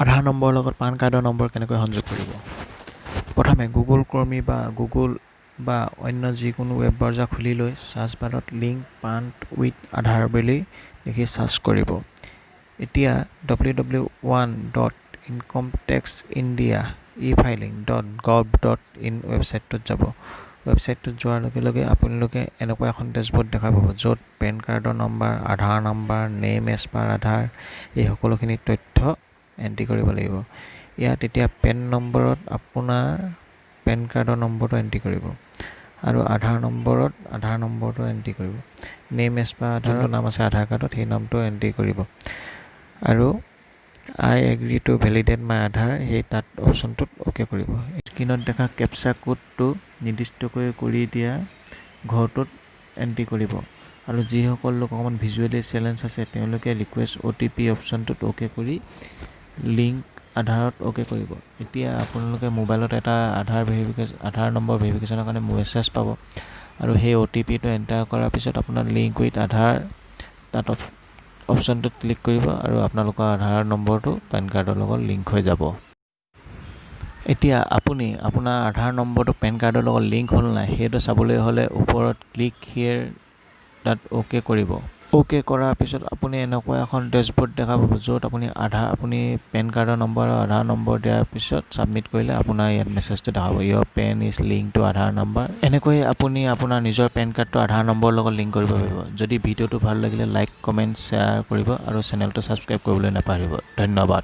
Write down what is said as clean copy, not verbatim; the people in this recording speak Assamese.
আধাৰ নম্বৰৰ লগত পান কাৰ্ডৰ নম্বৰ কেনেকৈ সংযোগ কৰিব? প্ৰথমে গুগল ক্ৰম বা গুগল বা অন্য যিকোনো ৱেব ব্ৰাউজাৰ খুলি লৈ চাৰ্চ বাৰত "লিংক পান উইথ আধাৰ" বুলি লিখি চাৰ্চ কৰিব। এতিয়া ww1.incometaxindiaefiling.gov.in ৱেবছাইটটোত যাব। ৱেবছাইটটোত যোৱাৰ লগে লগে আপোনালোকে এনেকুৱা এখন ডেছবৰ্ড দেখা পাব, য'ত পেন কাৰ্ডৰ নম্বৰ, আধাৰ নম্বৰ, নেম এজ পাৰ আধাৰ, এই সকলোখিনি তথ্য এণ্ট্ৰি কৰিব লাগিব। ইয়াত এতিয়া পেন নম্বৰত আপোনাৰ পেন কাৰ্ডৰ নম্বৰটো এণ্ট্ৰি কৰিব আৰু আধাৰ নম্বৰত আধাৰ নম্বৰটো এণ্ট্ৰি কৰিব। নেম এজ পাৰ আধাৰৰ নাম আছে আধাৰ কাৰ্ডত, সেই নামটো এণ্ট্ৰি কৰিব আৰু "I agree to validate my Aadhaar", সেই তাত অপশ্যনটোত অ'কে কৰিব। স্ক্ৰীণত দেখা কেপচা কোডটো নিৰ্দিষ্টকৈ কৰি দিয়া ঘৰটোত এণ্ট্ৰি কৰিব আৰু যিসকল লোক অকণমান ভিজুৱেলি চেলেঞ্জ আছে, তেওঁলোকে ৰিকুৱেষ্ট অ'টিপি অপশ্যনটোত অ'কে কৰি লিংক আধাৰত অ'কে কৰিব। এতিয়া আপোনালোকে মোবাইলত এটা আধাৰ ভেৰিফিকেশ্যন, আধাৰ নম্বৰ ভেৰিফিকেশ্যনৰ কাৰণে মেছেজ পাব আৰু সেই অ'টিপিটো এণ্টাৰ কৰাৰ পিছত আপোনাৰ লিংক উইথ আধাৰ তাত অপশ্যনটোত ক্লিক কৰিব আৰু আপোনালোকৰ আধাৰ নম্বৰটো পেন কাৰ্ডৰ লগত লিংক হৈ যাব। এতিয়া আপুনি আপোনাৰ আধাৰ নম্বৰটো পেন কাৰ্ডৰ লগত লিংক হ'ল নাই, সেইটো চাবলৈ হ'লে ওপৰত ক্লিক হিয়েৰ তাত অ'কে কৰিব। অ'কে কৰাৰ পিছত আপুনি এনেকুৱা এখন ডেছবৰ্ড দেখা পাব, য'ত আপুনি পেন কাৰ্ডৰ নম্বৰ আৰু আধাৰ নম্বৰ দিয়াৰ পিছত ছাবমিট কৰিলে আপোনাৰ ইয়াত মেছেজটো দেখাব, "Your PAN is linked to Aadhaar number." এনেকৈ আপুনি আপোনাৰ নিজৰ পেন কাৰ্ডটো আধাৰ নম্বৰৰ লগত লিংক কৰিব পাৰিব। যদি ভিডিঅ'টো ভাল লাগিলে লাইক, কমেণ্ট, শ্বেয়াৰ কৰিব আৰু চেনেলটো ছাবস্ক্ৰাইব কৰিবলৈ নাপাহৰিব। ধন্যবাদ।